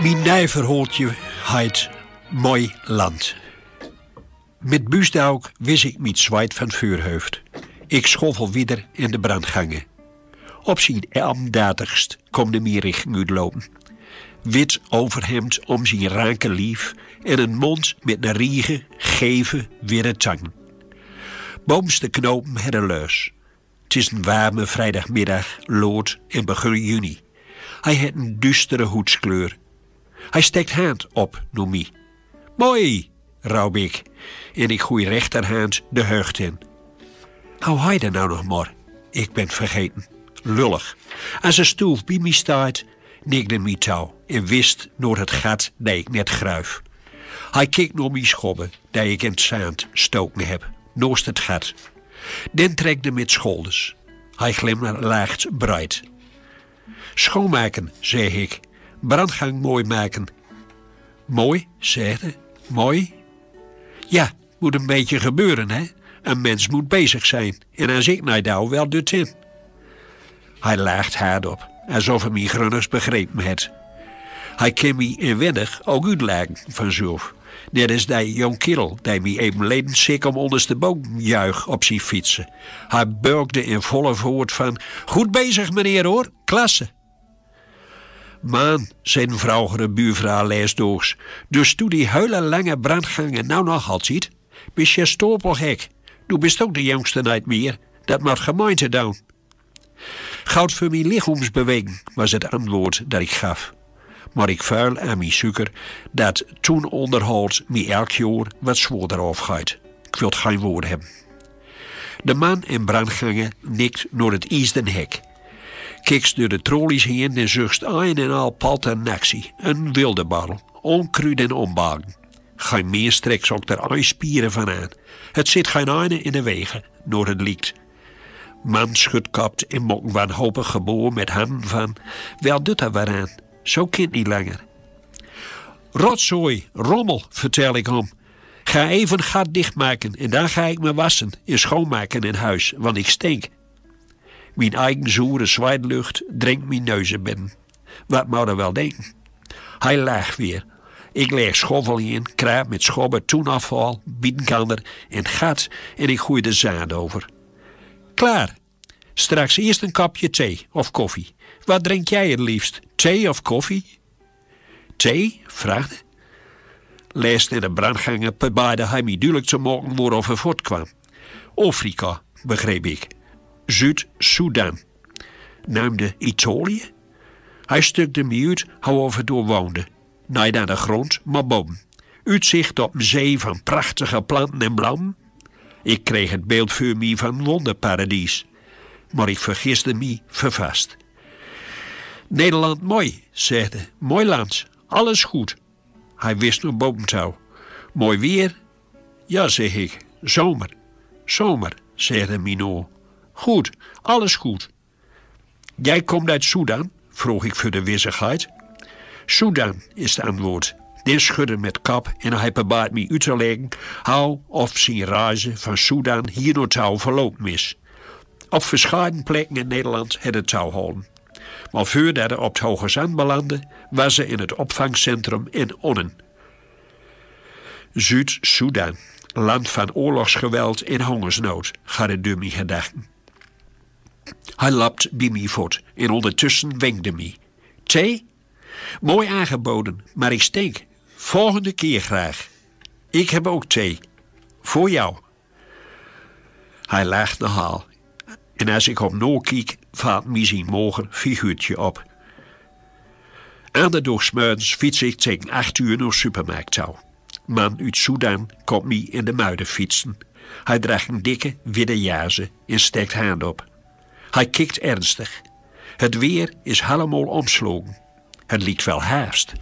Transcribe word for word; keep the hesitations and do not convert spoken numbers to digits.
Mien nij verhooltje heit Mooi Land. Mit Buusdauk wis ik miet zweit van veurheuft. Ik schoffel wieder in de brandgangen. Op zien elmdatigst kom de mie richting utlopen. Wit overhemd om zien ranke lief en een mond mit ne riege, geve, wirre tangen. Bovenste knopen hedde lös. 't Is een warme vrijdagmiddag, lood in begin juni. Hij het een duustere hoedskleur. Hij stekt hand op noe mie. Mooi, raup ik, en ik goei rechterhand de hucht in. Hou hij de nou nog mor? Ik ben vergeten. Lullig. As de stoef bie mie staait, nikde mie touw en wist noor het gat die ik net gruif. Hij kikt noor mie schobbe, die ik in 't zand stoken heb, noost het gat. Den trekt de mit scholders. Hij glimlacht breid. Schoonmaken, zeg ik. Brandgang mooi maken. Mooi, zegt hij. Mooi? Ja, moet een beetje gebeuren, hè? Een mens moet bezig zijn. En as ik nij dow, wel dut in. Hij lacht hard op, alsof hij mie grunnigs begrepen het. Hij kin mie inwendig ook uitlachen vanzelf. Net as die jong kerel die mie even leden sik om onderste boom juich op zien fietsen. Hij bulkde in volle voort van: "Goed bezig, meneer, hoor. Klasse." "Man," zei een vroegere buurvrouw lesdoogs, "dus doe die hele lange brandgangen nou nog altied? Bis je stapelgek? Doe bist ook de jongste niet meer. Dat moet gemeente doen." "Goud veur mien lichaamsbeweging," was het antwoord dat ik gaf. Maar ik vuil aan mien suiker dat toen onderhoud mie elk jaar wat zwaarder afgeit. Ik wil geen woord hebben. De man in brandgangen nikt noor het iesden hek. Kiks door de trolies heen en zuchst een en al palt en actie. Een wilde barrel, onkruid en ombagen. Geen mens trekt zich er een spieren van aan. Het zit geen eine in de wegen, noor het liekt. Man schudt kop en maakt een wanhopig geboor met handen van: "Wel, dut er wat aan. Zo kint niet langer." "Rotzooi, rommel," vertel ik hem. "Ga even gat dichtmaken en dan ga ik me wassen en schoonmaken in huis, want ik stink." Mien eigen zoere zweetlucht dringt mien neuzen binnen. Wat mot er wel denken? Hij lacht weer. Ik leg schoffel in, kraap met schobbe toen afval, biedenkander en gat en ik goei de zand over. "Klaar. Straks eerst een kopje thee of koffie. Wat drink jij het liefst, thee of koffie?" "Thee?" vraagt hij. Lest in de brandgangen probeerde hij mij duidelijk te maken waarover hij voortkwam. "Afrika," begreep ik. "Zuid-Soedan." "Neemde Italië?" Hij stukde mij uit, hou over door woonde. Niet aan de grond, maar boven. Uitzicht op een zee van prachtige planten en bloemen. Ik kreeg het beeld voor mij van wonderparadies. Maar ik vergisde mij vervast. "Nederland mooi," zegt hij. "Mooi land. Alles goed." Hij wees naar boven toe. "Mooi weer?" "Ja," zeg ik. "Zomer." "Zomer," zegt hij mij na. "Goed. Alles goed." "Jij komt uit Soedan?" vroeg ik voor de wissigheid. "Soedan," is het antwoord. Den schudde met kop en hij probeert mij uit te leggen hoe of zijn reizen van Soedan hier naartoe verlopen is. Op verschillende plekken in Nederland het het touwhouden. Maar voordat hij op het hoge zand belandde, was hij in het opvangcentrum in Onnen. "Zuid-Soedan, land van oorlogsgeweld en hongersnood," gaat het door mijn gedachten. Hij loopt bij mij voort en ondertussen wenkde mij. "Thee? Mooi aangeboden, maar ik stink. Volgende keer graag. Ik heb ook thee. Voor jou." Hij lacht nogal. En als ik hem nakiek, valt mij zijn mager figuurtje op. Aanderdaags 's morgens fiets ik tegen acht uur naar supermarkt toe. Man uit Soedan komt mij in de muide fietsen. Hij draagt een dikke witte jaze en stekt hand op. Hij kikt ernstig. Het weer is helemaal omslagen. Het lijkt wel herfst.